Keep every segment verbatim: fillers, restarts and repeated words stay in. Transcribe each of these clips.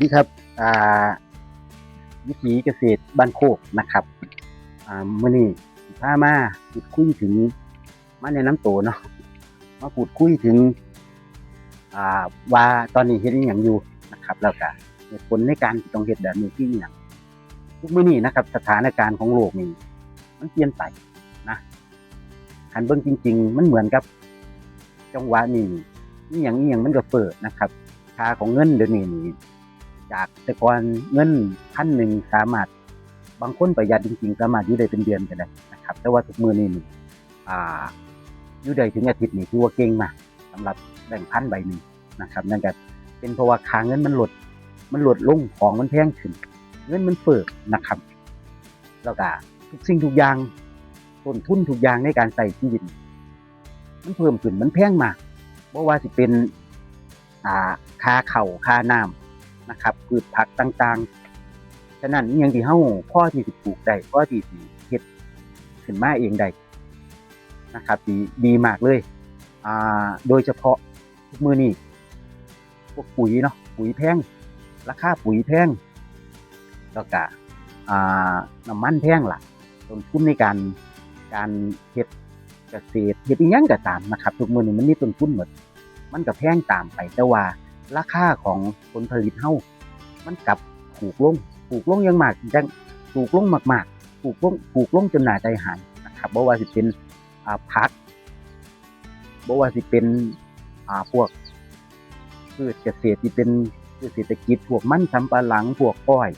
ดีครับ อ่า วิถีเกษตรบ้านโคกนะครับ อ่า มื้อนี้สิพามาพูดคุยถึง มาแนะนำตัวเนาะ มาพูดคุยถึง อ่า ว่าตอนนี้เฮ็ดอิหยังอยู่นะครับ แล้วก็เหตุผลในการที่ต้องเฮ็ดแบบนี้คืออิหยัง ทุกมื้อนี้นะครับ สถานการณ์ของโลกนี่มันเปลี่ยนไปนะ คันเบิ่งจริงๆ มันเหมือนกับจังหวะนี้ อิหยังอิหยังมันก็เฟ้อนะครับ ค่าของเงินเดี๋ยวนี้นี่ จากแต่ก่อนเงินพันหนึ่งสามารถ บางคนประหยัดจริงๆ สามารถอยู่ได้เป็นเดือนก็ได้นะครับ แต่ว่าทุกมื้อนี้นี่ อ่า อยู่ได้ถึงอาทิตย์นี่ถือว่าเก่งมาก สำหรับแบงค์พันใบหนึ่งนะครับ นั่นก็เป็นเพราะว่าค่าเงินมันลด มันลดลง ของมันแพงขึ้น เงินมันเฟ้อนะครับ แล้วก็ทุกสิ่งทุกอย่าง ต้นทุนทุกอย่างในการใช้ชีวิต มันเพิ่มขึ้น มันแพงมาก บ่ว่าสิเป็น อ่า ค่าข้าว ค่าน้ำนะครับ พืชผักต่างๆ ฉะนั้นอิหยังที่เฮาพอที่สิปลูกได้ พอที่สิเฮ็ดขึ้นมาเองได้นะครับ ดี ดีมากเลย อ่า โดยเฉพาะทุกมื้อนี้ พวกปุ๋ยเนาะ ปุ๋ยแพง ราคาปุ๋ยแพง แล้วก็ อ่า น้ำมันแพงล่ะ ต้นทุนในการ การเฮ็ดเกษตร เฮ็ดอิหยังก็ตามนะครับ ทุกมื้อนี้มันมีต้นทุนหมด มันก็แพงตามไป แต่ว่าราคาของผลผลิตเฮา มันกลับถูกลง ถูกลงอย่างมาก อย่าง ถูกลงมากๆ ถูกลง ถูกลงจนน่าใจหายนะครับ บ่ว่าสิเป็น อ่า ผัก บ่ว่าสิเป็น อ่า พวกพืชเกษตรที่เป็นพืชเศรษฐกิจ พวกมันสำปะหลัง พวกอ้อย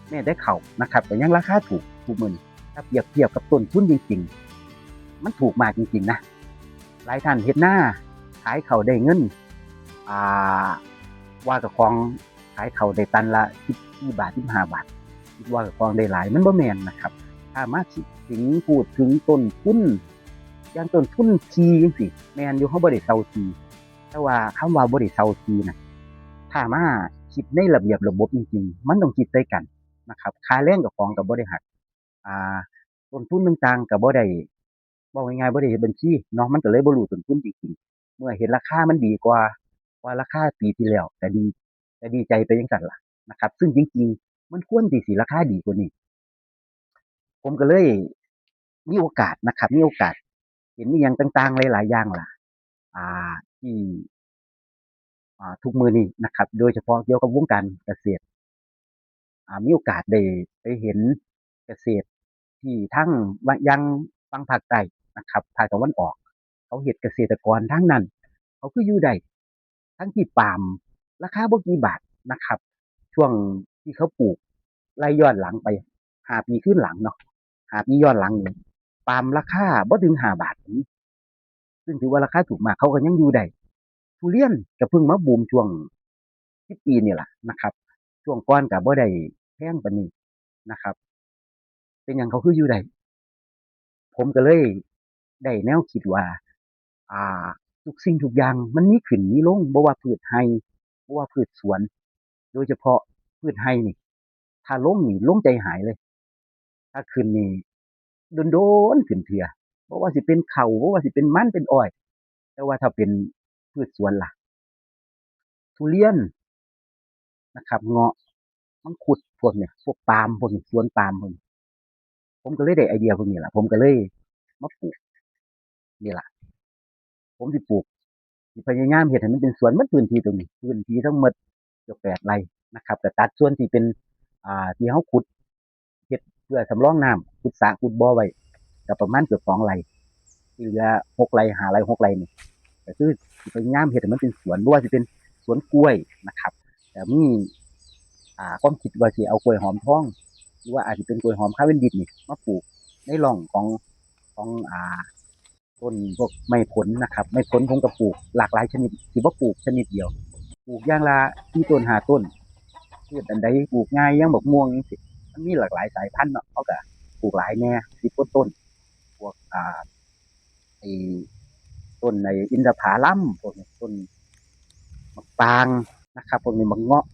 แม้แต่ข้าวนะครับ ก็ยังราคาถูกทุกมื้อนี้ ถ้าเปรียบเทียบกับต้นทุนจริงๆ มันถูกมากจริงๆ นะ หลายท่านเฮ็ดนา ขายข้าวได้เงิน อ่า ว่าเจ้าของขายข้าวได้ตันละสิบสี่บาท สิบห้าบาท คิดว่าเจ้าของได้หลาย มันบ่แม่นนะครับ ถ้ามาคิดถึง พูดถึงต้นทุน อย่างต้นทุนที่จังซี้ แม่นอยู่ เฮาบ่ได้เช่าที่ แต่ว่าคำว่าบ่ได้เช่าที่น่ะ ถ้ามาคิดในระเบียบระบบจริงๆ มันต้องคิดใส่กันนะครับ ค่าแรงเจ้าของก็บ่ได้หัก อ่า ต้นทุนต่างๆ ก็บ่ได้ เว้าง่ายๆ บ่ได้เฮ็ดบัญชีเนาะ มันก็เลยบ่รู้ต้นทุนจริงๆ เมื่อเห็นราคามันดีกว่า กว่าราคาปีที่แล้ว ก็ดี ก็ดีใจไปจั่งซั้นล่ะนะครับ ซึ่งจริงๆ มันควรที่สิราคาดีกว่านี้ ผมก็เลยมีโอกาสนะครับ มีโอกาสเห็นอิหยังต่างๆ หลายๆ อย่างล่ะ อ่า ที่ อ่า ทุกมื้อนี้นะครับ โดยเฉพาะเกี่ยวกับวงการเกษตร อ่า มีโอกาสได้ไปเห็นเกษตรที่ทาง อย่างฝั่งภาคใต้นะครับ ภาคตะวันออก เขาเฮ็ดเกษตรกรทางนั้น เขาคืออยู่ได้ ทั้งที่ปาล์มราคาบ่กี่บาทนะครับ ช่วงที่เขาปลูก ไล่ย้อนหลังไปห้าปีคืนหลังเนาะ ห้าปีย้อนหลังนี่ ปาล์มราคาบ่ถึงห้าบาท ซึ่งถือว่าราคาถูกมาก เขาก็ยังอยู่ได้ ทุเรียนก็เพิ่งมาบูมช่วงสิบปีนี่ล่ะนะครับ ช่วงก่อนก็บ่ได้แพงปานนี้นะครับ เป็นหยังเขาคืออยู่ได้ ผมก็เลยได้แนวคิดว่า อ่า ทุกสิ่งทุกอย่างมันมีขึ้นมีลง บ่ว่าพืชไร่ บ่ว่าพืชสวน โดยเฉพาะพืชไร่นี่ ถ้าลงนี่ลงใจหายเลย ถ้าขึ้นนี่โดนๆ ขึ้นเทื่อ บ่ว่าสิเป็นข้าว บ่ว่าสิเป็นมันเป็นอ้อย แต่ว่าถ้าเป็นพืชสวนล่ะ ทุเรียนนะครับ เงาะ มังคุด พวกเนี่ย พวกปาล์ม พวกนี้ สวนปาล์มพวกนี้ ผมก็เลยได้ไอเดียพวกนี้ล่ะ ผมก็เลยมาปลูกนี่ล่ะ ผมสิปลูก สิพยายามเฮ็ดให้มันเป็นสวนหมดพื้นที่ตรงนี้ พื้นที่ทั้งหมดเกือบแปดไร่นะครับ ก็ตัดส่วนที่เป็น อ่า ที่เฮาขุด เฮ็ดเพื่อสำรองน้ำ ขุดสระขุดบ่อไว้ ก็ประมาณเกือบสองไร่ ที่เหลือหกไร่ ห้าไร่ หกไร่นี่ ก็คือสิพยายามเฮ็ดให้มันเป็นสวน บ่ว่าสิเป็นสวนกล้วยนะครับ ก็มี อ่า ความคิดว่าสิเอากล้วยหอมทอง หรือว่าอาจสิเป็นกล้วยหอมคาเวนดิชนี่มาปลูกในร่องของ ของ อ่า ต้นพวกไม้ผลนะครับ ไม้ผลผมก็ปลูกหลากหลายชนิด สิบ่ปลูกชนิดเดียว ปลูกอย่างละสี่ต้น ห้าต้น พืชอันใดปลูกง่าย อย่างบักม่วงจังซี้ มันมีหลากหลายสายพันธุ์เนาะ เขาก็ปลูกหลายแหน่ สิบกว่าต้น พวก อ่า ไอ้ต้นไอ้อินทผลัม พวกนี้ ต้นมะปรางนะครับ พวกนี้ มะเงาะ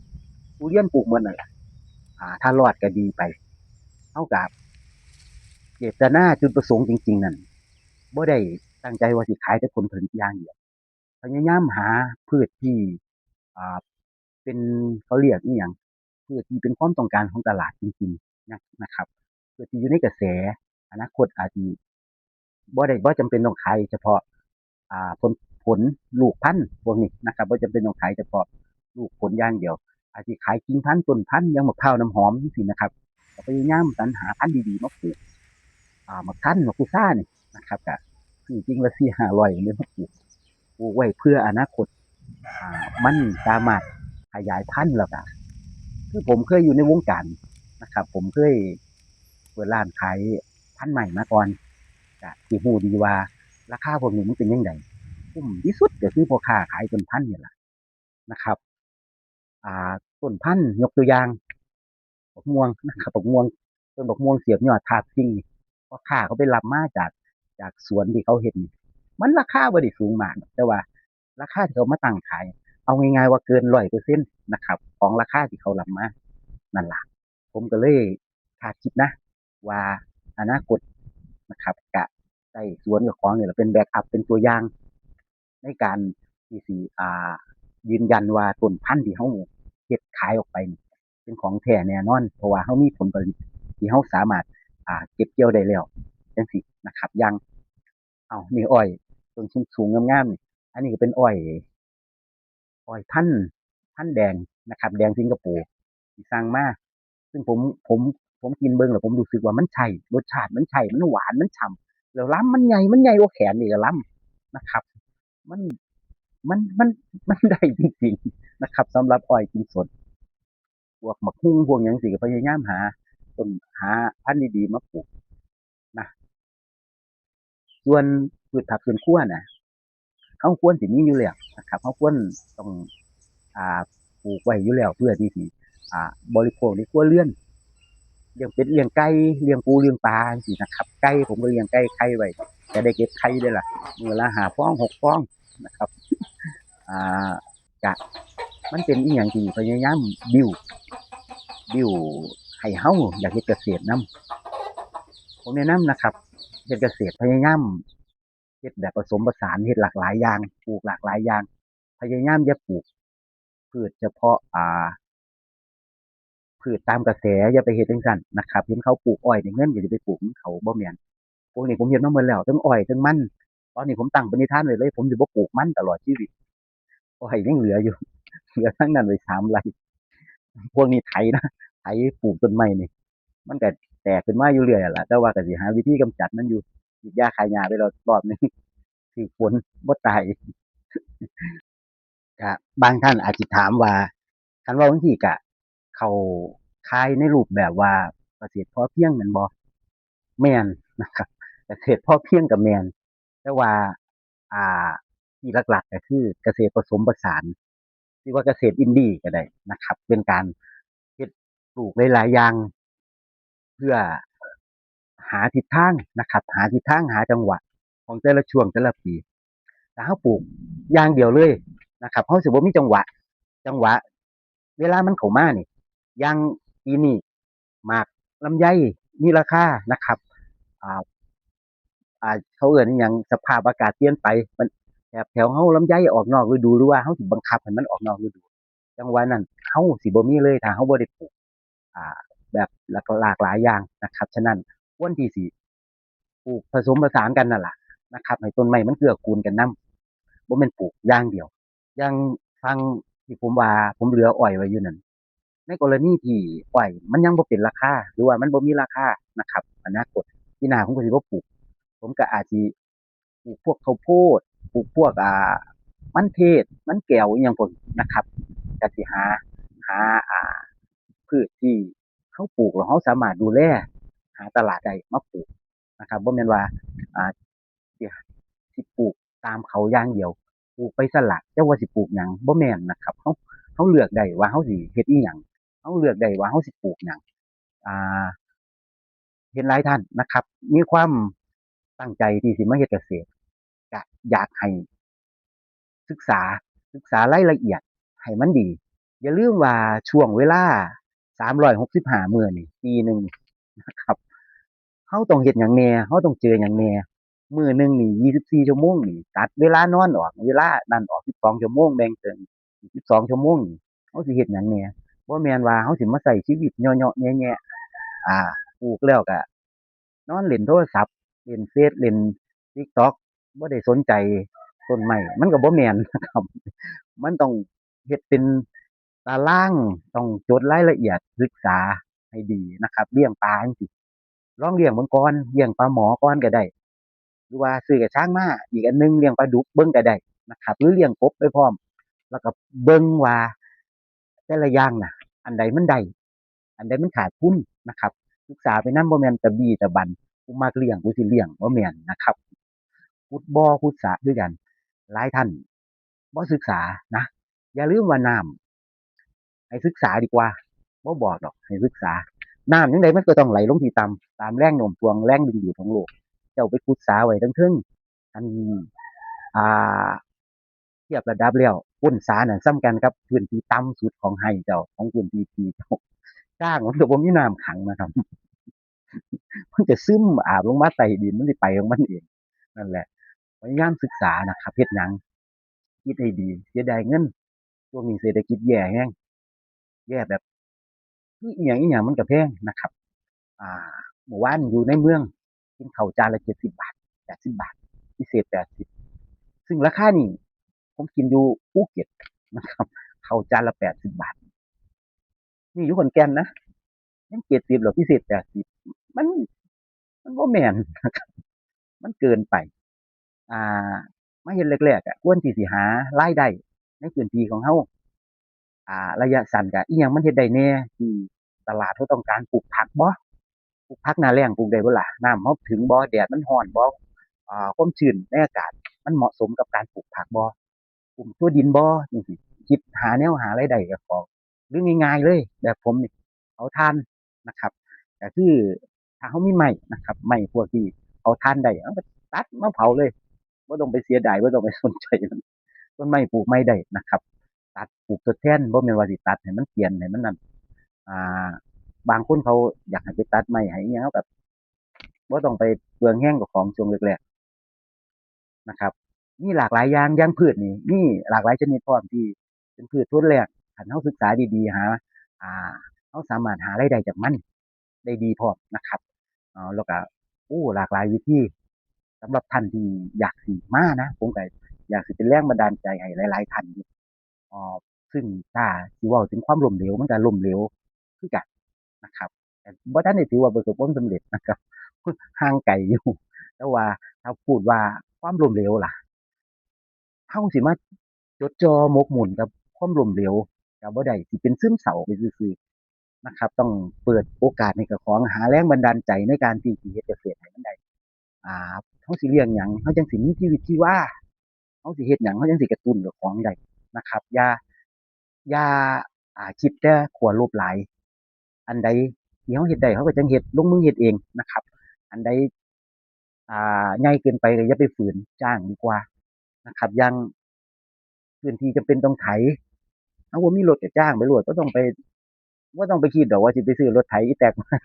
ทุเรียน ปลูกหมดนั่นล่ะ อ่า ถ้ารอดก็ดีไป เฮาก็เจตนาจุดประสงค์จริงๆ นั่น บ่ได้ตั้งใจว่าสิขายแต่ผลผลิตอย่างเดียว พยายามหาพืชที่ อ่า เป็น เขาเรียกอีหยัง พืชที่เป็นความต้องการของตลาดจริงๆนะนะครับ พืชที่อยู่ในกระแส อนาคตอาจสิบ่ได้ บ่จำเป็นต้องขายเฉพาะ อ่า ผล ผลลูกพันธุ์พวกนี้นะครับ บ่จำเป็นต้องขายเฉพาะลูกผลอย่างเดียว อาจสิขายกิ่งพันธุ์ต้นพันธุ์อย่างมะพร้าวน้ำหอมจั่งซี้นะครับ ก็พยายามสรรหาพันธุ์ดีๆมาปลูก อ่า หมากทัน หมากพุษานี่นะครับ ก็ซื้อกิ่งละสี่ห้าร้อยนี่มาปลูก ปลูกไว้เพื่ออนาคต อ่า มันสามารถขยายพันธุ์แล้วก็ คือผมเคยอยู่ในวงการนะครับ ผมเคยเปิดร้านขายพันธุ์ไม้มาก่อน ก็สิรู้ดีว่าราคาพวกนี้มันเป็นจั่งใด คุ้มที่สุดก็คือพ่อค้าขายต้นพันธุ์นี่ล่ะนะครับ อ่า ต้นพันธุ์ ยกตัวอย่าง บักม่วงนะครับ บักม่วง ต้นบักม่วงเสียบยอดทาบกิ่งนี่ พ่อค้าเขาไปรับมาจาก จากสวนที่เขาเฮ็ดนี่ มันราคาบ่ได้สูงมาก แต่ว่าราคาที่เขามาตั้งขาย เอาง่ายๆว่าเกินร้อยเปอร์เซ็นต์นะครับ ของราคาที่เขารับมา นั่นล่ะ ผมก็เลยคาดคิดนะ ว่าอนาคตนะครับ กะใช้สวนเจ้าของนี่แหละเป็นแบ็กอัพ เป็นตัวอย่าง ในการที่สิ อ่า ยืนยันว่าต้นพันธุ์ที่เราเฮ็ดขายออกไปนี่เป็นของแท้แน่นอน เพราะว่าเรามีผลผลิตที่เราสามารถ อ่า เก็บเกี่ยวได้แล้วจั่งซี้นะครับ อย่าง เอ้า นี่อ้อยต้นสูงๆงามๆนี่ อันนี้ก็เป็นอ้อย อ้อยพันธุ์ พันธุ์แดงนะครับ แดงสิงคโปร์ ที่สั่งมา ซึ่งผม ผม ผมกินเบิ่งแล้วผมรู้สึกว่ามันใช่ รสชาติมันใช่ มันหวาน มันฉ่ำ แล้วลำมันใหญ่ มันใหญ่กว่าแขนอีกอะ ลำนะครับ มัน มัน มัน มันได้จริงๆนะครับ สำหรับอ้อยกินสด พวกบักฮุ่ง พวกหยังจั่งซี้ก็พยายามหาต้น หาพันธุ์ดีๆมาปลูกนะ ส่วนพืชผักสวนครัวน่ะ เราควรสิมีอยู่แล้วนะครับ เราควรต้อง อ่า ปลูกไว้อยู่แล้ว เพื่อที่สิ อ่า บริโภคในครัวเรือน เลี้ยงเป็ด เลี้ยงไก่ เลี้ยงปู เลี้ยงปลาจั่งซี้นะครับ ไก่ผมก็เลี้ยงไก่ไข่ไว้ ก็ได้เก็บไข่เด้ล่ะ มื้อละห้าฟอง หกฟองนะครับ อ่า กะ มันเป็นอีหยังที่พยายาม build build ให้เราอยากเฮ็ดเกษตรนำ ผมแนะนำนะครับ เฮ็ดเกษตร พยายามเฮ็ดแบบผสมผสาน เฮ็ดหลากหลายอย่าง ปลูกหลากหลายอย่าง พยายามอย่าปลูกพืชเฉพาะ อ่า พืชตามกระแส อย่าไปเฮ็ดจั่งซั้นนะครับ เห็นเขาปลูกอ้อยได้เงินก็อย่าไปปลูกนำเขา บ่แม่น พวกนี้ผมเฮ็ดมาหมดแล้ว ทั้งอ้อย ทั้งมัน ตอนนี้ผมตั้งปณิธานไว้เลย ผมสิบ่ปลูกมันตลอดชีวิต อ้อยยังเหลืออยู่ เหลือทั้งนั้นไว้สามไร่ พวกนี้ไถนะ ไถปลูกต้นไม้นี่ มันก็แตกขึ้นมาอยู่เรื่อยหั้นล่ะ แต่ว่าก็สิหาวิธีกำจัดมันอยู่ ฉีดยาฆ่าหญ้าไปแล้วรอบหนึ่ง ถืกฝนบ่ตาย ก็บางท่านอาจสิถามว่า คันเว้าจั่งซี้ก็เข้าข่ายในรูปแบบว่าเกษตรพอเพียงแม่นบ่ แม่นนะครับ เกษตรพอเพียงก็แม่น แต่ว่า อ่า ที่หลักๆก็คือเกษตรผสมผสาน เรียกว่าเกษตรอินดี้ก็ได้นะครับ เป็นการเฮ็ดปลูกหลายๆอย่าง เพื่อหาทิศทางนะครับ หาทิศทาง หาจังหวะของแต่ละช่วงแต่ละปี ถ้าเราปลูกอย่างเดียวเลยนะครับ เราสิบ่มีจังหวะ จังหวะ เวลามันเข้ามานี่ อย่างปีนี้หมากลำไยมีราคานะครับ อ่า อ่า เขาเอิ้นอิหยัง สภาพอากาศเปลี่ยนไป มัน แถบแถวเราลำไยออกนอกฤดู หรือว่าเราสิบังคับให้มันออกนอกฤดู จังหวะนั้นเราสิบ่มีเลย ถ้าเราบ่ได้ปลูก อ่า แบบหลาก หลากหลายอย่างนะครับ ฉะนั้นควรที่สิปลูกผสมผสานกันนั่นล่ะนะครับ ให้ต้นไม้มันเกื้อกูลกันนำ บ่แม่นปลูกอย่างเดียว อย่างฝั่งที่ผมว่าผมเหลืออ้อยไว้อยู่นั่น ในกรณีที่อ้อยมันยังบ่เป็นราคา หรือว่ามันบ่มีราคานะครับ อนาคตปีหน้าผมก็สิบ่ปลูก ผมก็อาจสิปลูกพวกข้าวโพด ปลูกพวก อ่า มันเทศ มันแก้ว อิหยังพวกนี้นะครับ ก็สิหา หา อ่า พืชที่เราปลูกแล้วเราสามารถดูแล หาตลาดได้มาปลูกนะครับ บ่แม่นว่า อ่า สิ สิปลูกตามเขาอย่างเดียว ปลูกไปซั้นล่ะ จักว่าสิปลูกหยัง บ่แม่นนะครับ เรา เราเลือกได้ว่าเราสิเฮ็ดอิหยัง เราเลือกได้ว่าเราสิปลูกหยัง อ่า เห็นหลายท่านนะครับ มีความตั้งใจที่สิมาเฮ็ดเกษตร ก็อยากให้ศึกษา ศึกษารายละเอียดให้มันดี อย่าลืมว่าช่วงเวลาสามร้อยหกสิบห้ามื้อนี่ ปีหนึ่งนะครับ เราต้องเฮ็ดหยังแหน่ เราต้องเจอหยังแหน่ มื้อหนึ่งนี่ ยี่สิบสี่ชั่วโมงนี่ ตัดเวลานอนออก เวลานั่นออก สิบสองชั่วโมง แบ่งเกิน สิบสองชั่วโมงนี่ ฮาสิเฮ็ดหยังแหน่ บ่แม่นว่าเฮาสิมาใช้ชีวิตเหยาะๆแหย่ๆ อ่า ปลูกแล้วก็นอนเล่นโทรศัพท์ เล่นเฟซ เล่น TikTok บ่ได้สนใจต้นไม้ มันก็บ่แม่นนะครับ มันต้องเฮ็ดเป็นตาราง ต้องจดรายละเอียด ศึกษาให้ดีนะครับ เลี้ยงปลาจั่งซี้ ลองเลี้ยงเบิ่งก่อน เลี้ยงปลาหมอก่อนก็ได้ หรือว่าซื้อกระชังมา อีกอันหนึ่งเลี้ยงปลาดุกเบิ่งก็ได้นะครับ หรือเลี้ยงกบไปพร้อม แล้วก็เบิ่งว่าแต่ละอย่างน่ะ อันใดมันได้ อันใดมันขาดทุนนะครับ ศึกษาไปนำ บ่แม่นตะบี้ตะบัน กูมักเลี้ยง กูสิเลี้ยง บ่แม่นนะครับ ขุดบ่อขุดสระคือกัน หลายท่านบ่ศึกษานะ อย่าลืมว่าน้ำ ให้ศึกษาดีกว่า บ่บอกดอก ให้ศึกษา น้ำจั่งใดมันก็ต้องไหลลงที่ต่ำ ตามแรงโน้มถ่วง แรงดึงดูดของโลก เจ้าไปขุดสระไว้เทิงๆ อัน อ่า เทียบระดับแล้ว ก้นสระนั่นส่ำกันกับพื้นที่ต่ำสุดของไฮ่เจ้า ของพื้นที่ที่เจ้า ช้างมันก็บ่มีน้ำขังนะครับ มันจะซึมอาบลงมาใต้ดิน มันสิไปของมันเอง นั่นแหละ พยายามศึกษานะครับ เฮ็ดหยัง คิดให้ดี เสียดายเงิน ช่วงนี้เศรษฐกิจแย่แฮง แย่แบบ คืออีหยังอีหยังมันก็แพงนะครับ อ่า เมื่อวานอยู่ในเมือง กินข้าวจานละเจ็ดสิบบาท แปดสิบบาท พิเศษแปดสิบ ซึ่งราคานี่ ผมกินอยู่ภูเก็ตนะครับ ข้าวจานละแปดสิบบาท นี่อยู่ขอนแก่นนะ ยังเจ็ดสิบแล้ว พิเศษแปดสิบ มัน มันบ่แม่นนะครับ มันเกินไป อ่า มาเฮ็ดแรกๆอะ ควรที่สิหารายได้ในพื้นที่ของเฮา อ่า ระยะสั้นก็อีหยังมันเฮ็ดได้แหน่ ที่ตลาดเขาต้องการ ปลูกผักบ่ ปลูกผักหน้าแล้งปลูกได้บ่ล่ะ น้ำเฮาถึงบ่ แดดมันร้อนบ่ อ่า ความชื้นในอากาศมันเหมาะสมกับการปลูกผักบ่ ปลูกถั่วดินบ่ จั่งซี้ คิดหาแนวหารายได้เจ้าของ หรือง่ายๆเลย แบบผมนี่ เผาถ่านนะครับ ก็คือถ้าเฮามีไม้นะครับ ไม้พวกที่เผาถ่านได้ เฮาก็ตัดมาเผาเลย บ่ต้องไปเสียดาย บ่ต้องไปสนใจมัน ต้นไม้ปลูกใหม่ได้นะครับ ตัดปลูกทดแทน บ่แม่นว่าสิตัดให้มันเตี้ยน ให้มันนั่น อ่า บางคนเขาอยากให้ไปตัดไม้ให้อิหยัง เฮาก็บ่ต้องไปเปลืองแรงเจ้าของช่วงแรกๆ นะครับ มีหลากหลายอย่าง อย่างพืชนี่ มีหลากหลายชนิดพร้อมที่เป็นพืชทนแล้ง คันเฮาศึกษาดีๆ หา อ่า เฮาสามารถหารายได้จากมันได้ดีพร้อมนะครับ เอ่อ แล้วก็ โอ้ หลากหลายวิธี สำหรับท่านที่อยากสิมานะ ผมก็อยากสิเป็นแรงบันดาลใจให้หลายๆท่านอยู่ เอ่อ ซึ่งถ้าสิเว้าถึงความล้มเหลว มันก็ล้มเหลวคือกันนะครับ แต่บ่ทันได้ถือว่าประสบความสำเร็จนะครับ ห่างไกลอยู่ แต่ว่าถ้าพูดว่าความล้มเหลวล่ะ เฮาสิมาจดจ่อหมกมุ่นกับความล้มเหลวก็บ่ได้ สิเป็นซึมเศร้าไปซื่อๆนะครับ ต้องเปิดโอกาสให้เจ้าของหาแรงบันดาลใจในการที่สิเฮ็ดเกษตรให้มันได้ อ่า เฮาสิเลี้ยงหยัง เฮาจั่งสิมีชีวิตชีวา เฮาสิเฮ็ดหยัง เฮาจั่งสิกระตุ้นเจ้าของได้นะครับ อย่า อย่า อ่า คิดแต่ขั้วลบหลาย อันใดที่เฮาเฮ็ดได้ เฮาก็จั่งเฮ็ด ลงมือเฮ็ดเองนะครับ อันใด อ่า ใหญ่เกินไปก็อย่าไปฝืน จ้างดีกว่านะครับ อย่างพื้นที่จำเป็นต้องไถ เฮาบ่มีรถก็จ้างไปโลด บ่ต้องไป บ่ต้องไปคิดดอกว่าสิไปซื้อรถไถอีแต๊กมา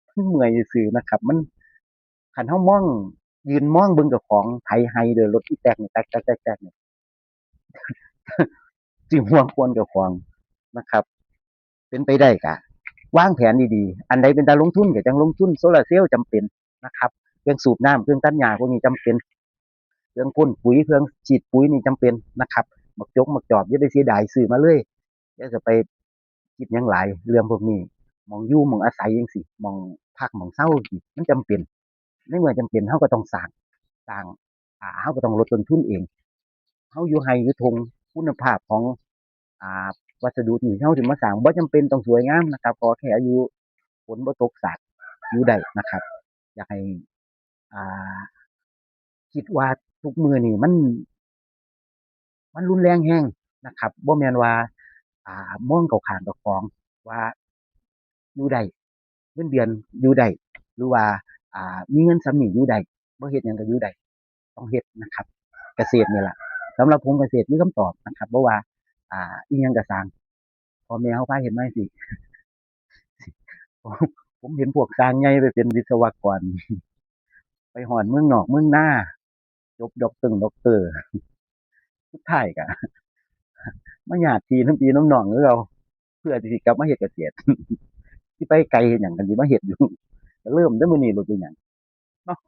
มันเมื่อยซื่อๆนะครับ มัน คันเฮามอง ยืนมองเบิ่งเจ้าของไถไฮ่โดยรถอีแต๊กนี่ แต๊กๆๆๆนี่ สิห่วงควรเจ้าของนะครับ เป็นไปได้ก็วางแผนดีๆ อันใดเป็นตาลงทุนก็จั่งลงทุน โซลาร์เซลล์จำเป็นนะครับ เครื่องสูบน้ำ เครื่องตัดหญ้าพวกนี้จำเป็น เครื่องพ่นปุ๋ย เครื่องฉีดปุ๋ยนี่จำเป็นนะครับ บักจกบักจอบอย่าไปเสียดาย ซื้อมาเลย อย่าจะไปคิดหยังหลายเรื่องพวกนี้ หม่องอยู่หม่องอาศัยจั่งซี้ หม่องพักหม่องเซาจั่งซี้ มันจำเป็น ในเมื่อจำเป็น เฮาก็ต้องสร้าง สร้าง อ่า เฮาก็ต้องลดต้นทุนเอง เฮาอยู่ไฮ่อยู่ท่ง คุณภาพของ อ่า วัสดุที่เฮาสิมาสร้าง บ่จำเป็นต้องสวยงามนะครับ ขอแค่อยู่ ฝนบ่ตกสาด อยู่ได้นะครับ อยากให้ อ่า คิดว่าทุกมื้อนี้มัน มันรุนแรงแฮงนะครับ บ่แม่นว่า อ่า มองเข้าข้างเจ้าของว่าอยู่ได้ เงินเดือนอยู่ได้ หรือว่า อ่า มีเงินส่ำนี้อยู่ได้ บ่เฮ็ดหยังก็อยู่ได้ ต้องเฮ็ดนะครับ เกษตรนี่ล่ะ สำหรับผมเกษตรคือคำตอบนะครับ บ่ว่า อ่า อิหยังก็ซ่าง พ่อแม่เฮาพาเฮ็ดมาจั่งซี้ ผม ผมเห็นพวกซ่างใหญ่ไปเป็นวิศวกร ไปฮอดเมืองนอกเมืองนา จบด็อกเตอร์ ด็อกเตอร์ สุดท้ายก็ มาหยาดทีน้ำปีน้ำหนองคือเก่า เพื่อที่สิกลับมาเฮ็ดเกษตร สิไปไกลเฮ็ดหยังกัน สิมาเฮ็ดอยู่ ก็เริ่มแต่มื้อนี้โลด เป็นหยังเนาะ